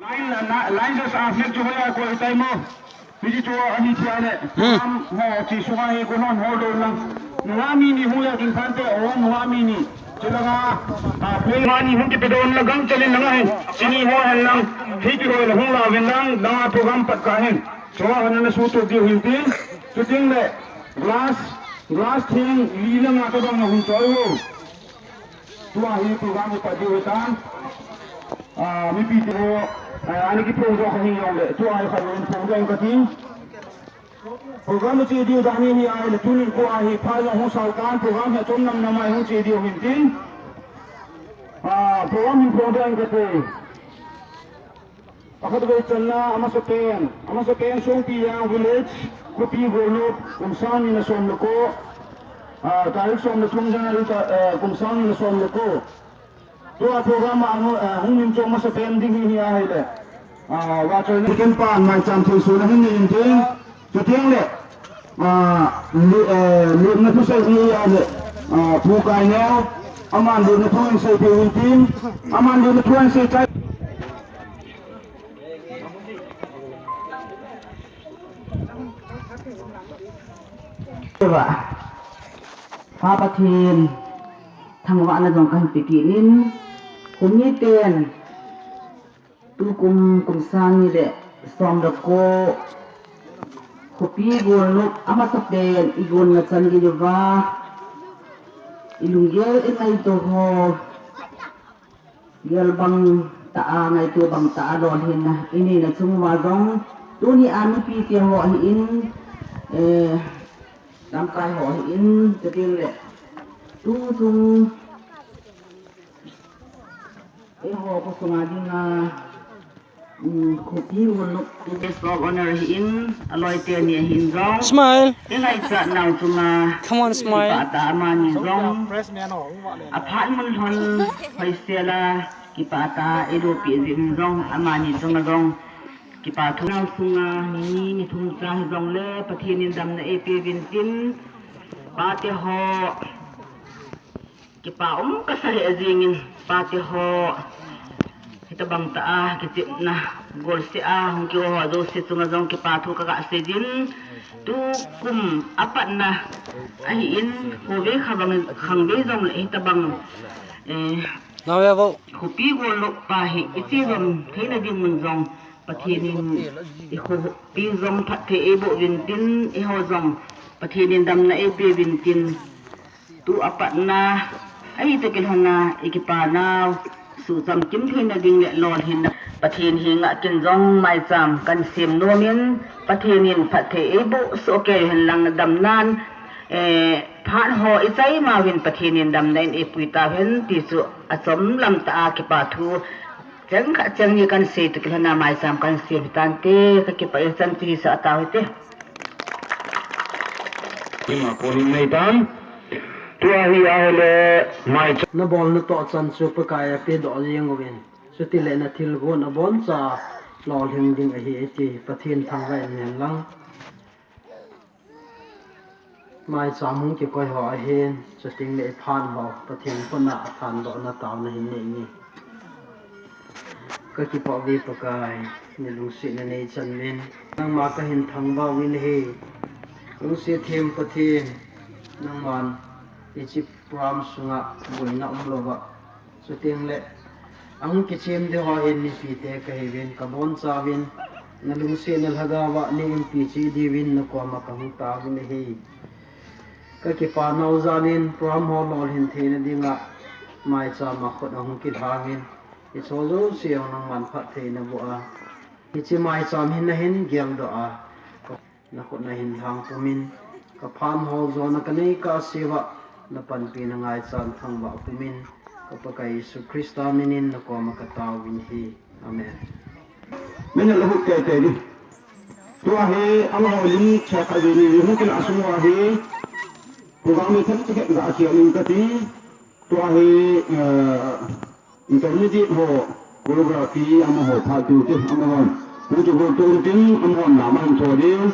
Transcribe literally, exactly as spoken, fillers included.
Line la, na, line just a flag chu hoiya koi tai mo. Hichu ahi tia le. Hmm. Am ho chi sunga hi ko non hold on lang. Nungah mi ni hung le kin phante o nungah mi ni. Chilanga a play mani hung kipe don la gang chalin langa hin. Chini ho hen lang. Hi ki hoi la hung la vin lang langa program pat ka hin. Chua han na su to diu hin tin. Chuting le glass, glass thing li langa ka bang na hung choi ho. Tua hi program hi pat diu hi tan. Ah, mipi te ho, ah, ani kiphong jo ka hi jong le. Tua hi khat in phong jo ka tin. Program che diu dan hi hi ai le tunin ko a hi phai jong hung sau tan program hi chom nam nam ai hung che diu hin tin. Ah, program hin phong jo ka te. Pakhat vei channa, amasapen, amasapen Songpijang Village, Khopi Golnop, kum sang ni le som le ko, ah, tarik som le thum January ta, eh, kum sang ni le som le ko. Tua program a, ah, hung nim chong masapen ding hi hi ahi le. Ah, wa choi ni ken pan mai cham thei su na hin ni in tin. Chuteng le, ah, lu-, eh, lutna thusei hi a le, ah, Pu Kaineo, aman lutna thu ahin sei thei in tin, aman lutna thu ahin sei chai. Tua, Pa Pathen, thangvahna jong kahin pe kit in, kum ni ten, Tukum, kum sang ni le som le ko, Khopi Golnop amasapen i gonna chan gei uva, i lunggel i ngaito ho, gel bang tah a, ngaito bang tah a lolhinna i neina chung uva jong, tuni a mipi te ho ahin, eh, lamkai ho ahin, chuteng le, tu chung, Eiho khosunga dinga, um, Khopi Golnop guest of honour ahin, aloi teni ahin jong. Smile. Ingaichat nau chunga. Come on, smile. Kipah tah a amani jong. Aphat mun lhon hoisel a kipah tah a eilopi jing jong amani chunga jong. Kipathu nau chunga ni ni thum cha hi jong le Pathen in damna eipe uvin tin. Pate ho. Kipa um kasa lheh jingin, pate ho, hitabang tah a, kichepna, golseh a, hung kiho ho jouse chunga jong kipa thu kaga sei jin, tukum apatna, ahin, khovei kha bang, khang vei jong le hitabang, eh, Khopi Golnop pa hi, iche jom theina ding mun jong, Pathen in, i khopi jong phatthei eiboh uvin tin, eiho jong, Pathen in damna eipe uvin tin, Tu apatna, ahi toh kilhona, i kipa nau, suhcham kim theina ding le lolhinna. Pathen henga kin jong maicham kan sem nom in, Pathen in phatthei eiboh soh kei hen lang damnan, eh, phat ho ichai ma uvin Pathen in damna in eipui tau hen ti chu achom lam tah a kipa thu. Cheng khat cheng ni kan sei toh kilhona maicham kan sem hitante, kakipah e chan ti sa tau hite. Ima pon nei tan. Tua hi ahile mai cha. Nabol natoh chan chu Pakai a pedoh jeng uvin. Chutile nathilgon aboncha lolhing ding ahi ati Pathen thangvah in hen lang. Maicham hung kikoi ho ahin, chuteng le i phat ho, Pathen khut a thandohna taona hin nei in. Kakipah uve Pakai, nalungsetna neichan uvin. Nangma kahin thangvah uvin ahi. Lungset them Pathen, nangman hiche program sunga boina umlouva. Chuteng le, ahung kichem ding ho hin mipite kahiuvin, kabonchauvin, nalungsetna lhagaova nei umpi cheh diuvin, nakoma kahung taovin ahi. Kakipa nau jal in, program ho lolhin theina dinga, maicham a khut ahung kilhangin, hiche jouse jong nangman phatthei naboh a. Hiche maicham hin nahin geldoh a. Nakhut nahin lhang pumin, kaphat ho jona kanei kahseuva, napanpina ngaichan thangvah pumin, ka Pakai Jesu Christa minin nakoma kataovin ahi. Amen. Min la hut teitei ding. Tua hi, amaho lim chak a jini, hung kila sung uva hi, program hi themcha khat ga kian in kati, tua hi, eh, Intermediate ho, choreography amaho phat diu te, amahon. Hung kihol to un tin, amahon nama hin cho diu.